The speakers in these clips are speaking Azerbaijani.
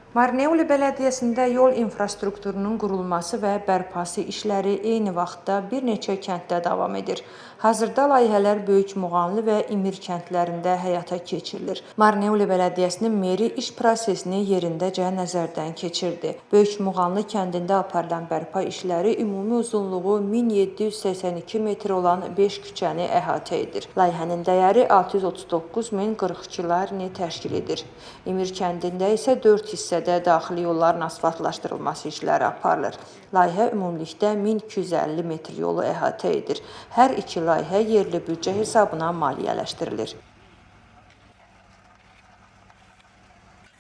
Marneuli bələdiyyəsində yol infrastrukturunun qurulması və bərpası işləri eyni vaxtda bir neçə kənddə davam edir. Hazırda layihələr Böyük Muğanlı və İmir kəndlərində həyata keçirilir. Marneuli bələdiyyəsinin meri iş prosesini yerindəcə nəzərdən keçirdi. Böyük Muğanlı kəndində aparılan bərpa işləri ümumi uzunluğu 1782 metr olan 5 küçəni əhatə edir. Layihənin dəyəri 639.042 larini təşkil edir. İmir kəndində isə 4 hissədə daxili yolların asfaltlaşdırılması işləri aparılır. Layihə ümumilikdə 1250 metr yolu əhatə edir. Hər iki layihə yerli büdcə hesabına maliyyələşdirilir.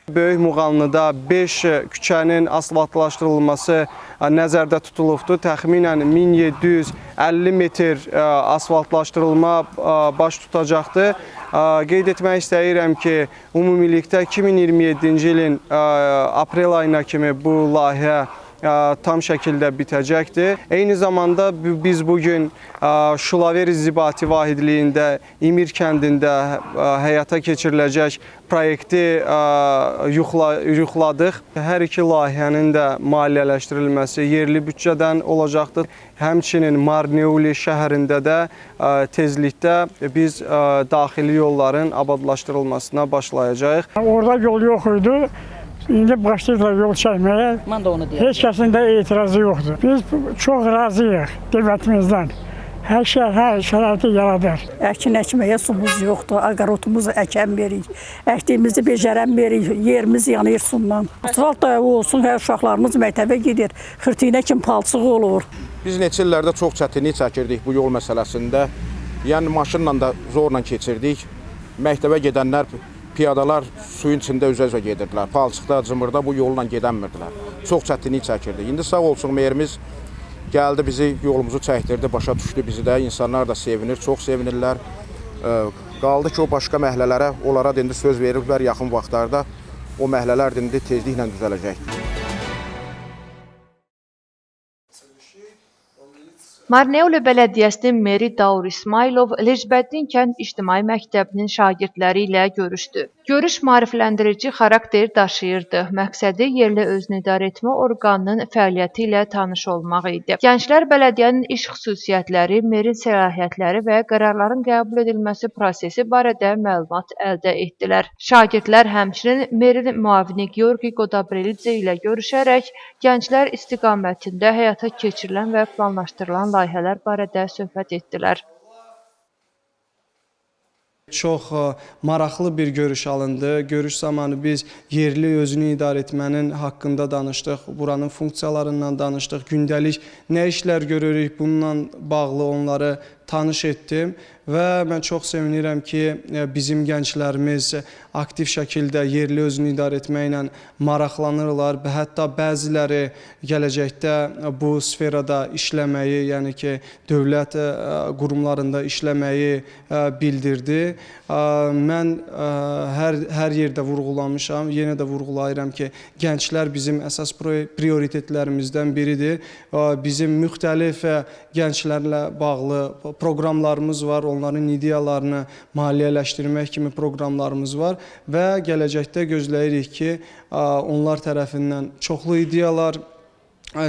Böyük Muğanlıda 5 küçənin asfaltlaşdırılması nəzərdə tutulubdur. Təxminən 1750 metr asfaltlaşdırılma baş tutacaqdır. Qeyd etmək istəyirəm ki, ümumilikdə 2027-ci ilin aprel ayına kimi bu layihə tam şəkildə bitəcəkdir. Eyni zamanda biz bu gün Şulaver İnzibati vahidliyində İmir kəndində həyata keçiriləcək proyekti yoxladıq. Hər iki layihənin də maliyyələşdirilməsi yerli büdcədən olacaqdır. Həmçinin Marneuli şəhərində də tezlikdə biz daxili yolların abadlaşdırılmasına başlayacağıq. Orada yol yox idi. İndi başlayırlar yol çəkməyə. Mən də onu deyirəm. Heç kəsin də etirazı yoxdur. Biz çox razıyıq dövlətimizdən. Hər şey, hər şəraiti yaradır. Əkin əkməyə sumuz yoxdur, aqarotumuzu əkənmirik, əkdiyimizi becərəmirik, yerimiz yanır sumdan. Asfalt da olsun, hər uşaqlarımız məktəbə gedir, xırtiyinə kimi palçıq olur. Biz neçə illərdə çox çətinlik çəkirdik bu yol məsələsində. Yəni maşınla da zorla keçirdik. Məktəbə gedənlər, piyadalar suyun içində üzə-üzə gedirdilər. Palçıqda, cımırda bu yolla gedəmirdilər. Çox çətinlik çəkirdik. İndi sağ olsun merimiz gəldi bizi yolumuzu çəkdirdi, başa düşdü bizi də. İnsanlar da sevinir, çox sevinirlər. Qaldı ki, o başqa məhəllələrə, onlara da indi söz veriblər yaxın vaxtlarda o məhəllələr də indi tezliklə düzələcək. Marneuli bələdiyyəsinin meri Daur İsmayılov Lecbəddin kənd ictimai məktəbinin şagirdləri ilə görüşdü. Görüş maarifləndirici xarakter daşıyırdı. Məqsədi yerli özünü idarə etmə orqanının fəaliyyəti ilə tanış olmaq idi. Gənclər bələdiyyənin iş xüsusiyyətləri, merin səlahiyyətləri və qərarların qəbul edilməsi prosesi barədə məlumat əldə etdilər. Şagirdlər həmçinin merin müavini Georgi Qodabrelidze ilə görüşərək gənclər istiqamətində həyata keçirilən və planlaşdırılan layihələr barədə söhbət etdilər. Çox maraqlı bir görüş alındı. Görüş zamanı biz yerli özünü idarə etmənin haqqında danışdıq, buranın funksiyalarından danışdıq, gündəlik nə işlər görürük bununla bağlı onları tanış etdim və mən çox sevinirəm ki, bizim gənclərimiz aktiv şəkildə yerli özünü idarə etməklə maraqlanırlar və hətta bəziləri gələcəkdə bu sferada işləməyi, yəni ki, dövlət qurumlarında işləməyi bildirdi. Mən hər yerdə vurğulamışam, yenə də vurğulayıram ki, gənclər bizim əsas prioritetlərimizdən biridir. Bizim müxtəlif gənclərlə bağlı proqramlarımız var, onların ideyalarını maliyyələşdirmək kimi proqramlarımız var və gələcəkdə gözləyirik ki, onlar tərəfindən çoxlu ideyalar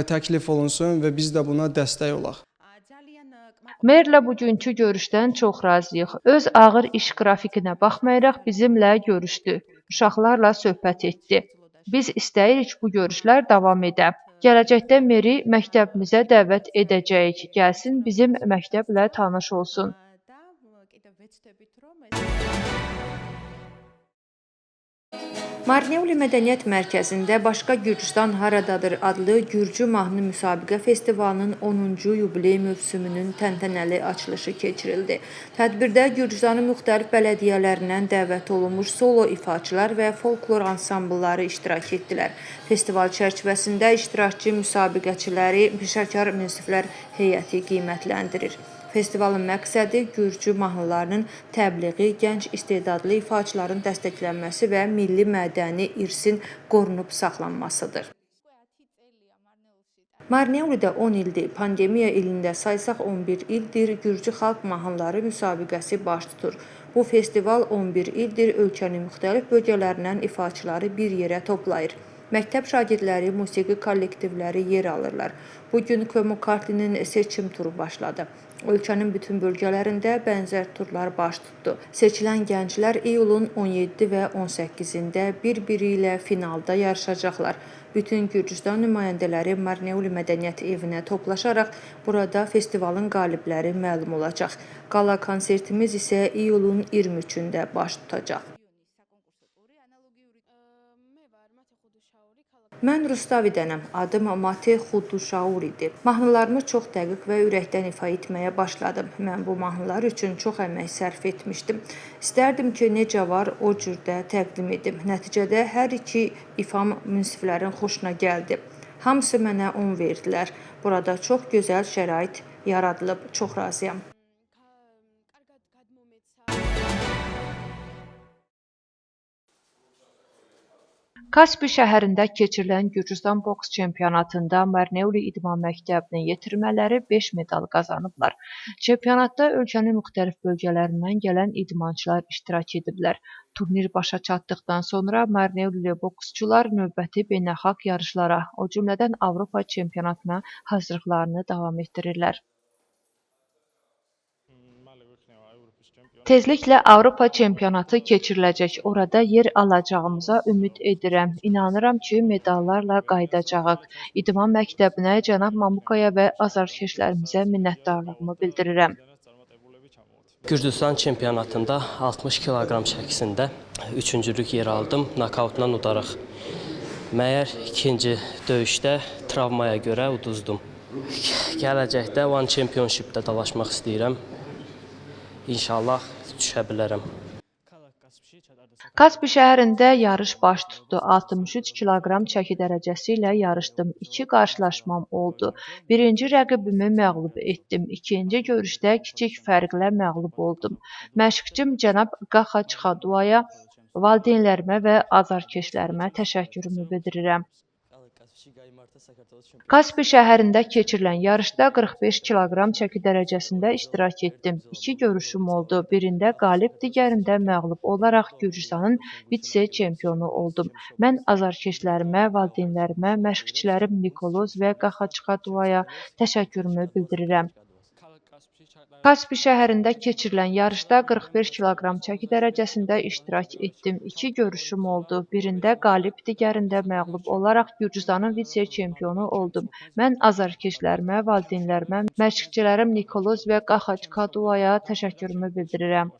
təklif olunsun və biz də buna dəstək olaq. Merlə bugünkü görüşdən çox razıyıq. Öz ağır iş qrafikinə baxmayaraq bizimlə görüşdü, uşaqlarla söhbət etdi. Biz istəyirik bu görüşlər davam edə. Gələcəkdə meri məktəbimizə dəvət edəcəyik. Gəlsin bizim məktəblə tanış olsun. Marneuli Mədəniyyət Mərkəzində Başqa Gürcüstan Haradadır adlı Gürcü mahnı müsabiqə festivalının 10-cu yubiley mövsümünün təntənəli açılışı keçirildi. Tədbirdə Gürcüstanın müxtəlif bələdiyyələrindən dəvət olunmuş solo ifaçılar və folklor ansamblları iştirak etdilər. Festival çərçivəsində iştirakçı müsabiqəçiləri peşəkar münsiflər heyəti qiymətləndirir. Festivalın məqsədi gürcü mahnılarının təbliği, gənc istedadlı ifaçıların dəstəklənməsi və milli mədəni irsin qorunub saxlanmasıdır. Marneulidə 10 ildir, pandemiya ilində saysaq 11 ildir Gürcü xalq mahnıları müsabiqəsi baş tutur. Bu festival 11 ildir ölkənin müxtəlif bölgələrindən ifaçıları bir yerə toplayır. Məktəb şagirdləri, musiqi kollektivləri yer alırlar. Bu gün Kvemo Kartlinin seçim turu başladı. Ölkənin bütün bölgələrində bənzər turlar baş tutdu. Seçilən gənclər iyulun 17 və 18-də bir-biri ilə finalda yarışacaqlar. Bütün Gürcüstan nümayəndələri Marneuli Mədəniyyət Evinə toplaşaraq burada festivalın qalibləri məlum olacaq. Qala konsertimiz isə iyulun 23-ündə baş tutacaq. Mən Rustavidənəm. Adım Mate Xuduşauridir. Mahnılarımı çox dəqiq və ürəkdən ifa etməyə başladım. Mən bu mahnılar üçün çox əmək sərf etmişdim. İstərdim ki, necə var, o cür də təqdim edim. Nəticədə hər iki ifam münsiflərin xoşuna gəldi. Hamısı mənə 10 verdilər. Burada çox gözəl şərait yaradılıb. Çox razıyam. Kaspi şəhərində keçirilən Gürcüstan boks çempionatında Marneuli İdman Məktəbinin yetirmələri 5 medal qazanıblar. Çempionatda ölkənin müxtəlif bölgələrindən gələn idmançılar iştirak ediblər. Turnir başa çatdıqdan sonra Marneulili boksçular növbəti beynəlxalq yarışlara, o cümlədən Avropa çempionatına hazırlıqlarını davam etdirirlər. Tezliklə Avropa çempionatı keçiriləcək. Orada yer alacağımıza ümid edirəm. İnanıram ki, medallarla qayıdacağıq. İdman məktəbinə, cənab Mamukaya və azarkeşlərimizə minnətdarlığımı bildirirəm. Gürcüstan çempionatında 60 kiloqram çəkisində üçüncülük yer aldım, nokautla udaraq. Məyər ikinci döyüşdə travmaya görə uduzdum. Gələcəkdə One Championship-də dalaşmaq istəyirəm. İnşallah düşə bilərəm. Kaspi şəhərində yarış baş tutdu. 63 kiloqram çəki dərəcəsi ilə yarışdım. 2 qarşılaşmam oldu. Birinci rəqibimi məğlub etdim. İkinci görüşdə kiçik fərqlə məğlub oldum. Məşqçim cənab Qaxa Çıxaduaya, valideynlərimə və azarkeşlərimə təşəkkürümü bildirirəm. Kaspi şəhərində keçirilən yarışda 45 kiloqram çəki dərəcəsində iştirak etdim. 2 görüşüm oldu. Birində qalib, digərində məğlub olaraq Gürcüstanın vitse-çempionu oldum. Mən azarkeşlərimə, valideynlərimə, məşqçilərim Nikoloz və Qaxa Çıxaduaya təşəkkürümü bildirirəm. Kaspi şəhərində keçirilən yarışda 45 kiloqram çəki dərəcəsində iştirak etdim. 2 görüşüm oldu. Birində qalib, digərində məğlub olaraq Gürcüstanın vitse-çempionu oldum. Mən azarkeşlərimə, valideynlərimə, məşqçilərim Nikoloz və Qaxa Çıxaduaya təşəkkürümü bildirirəm.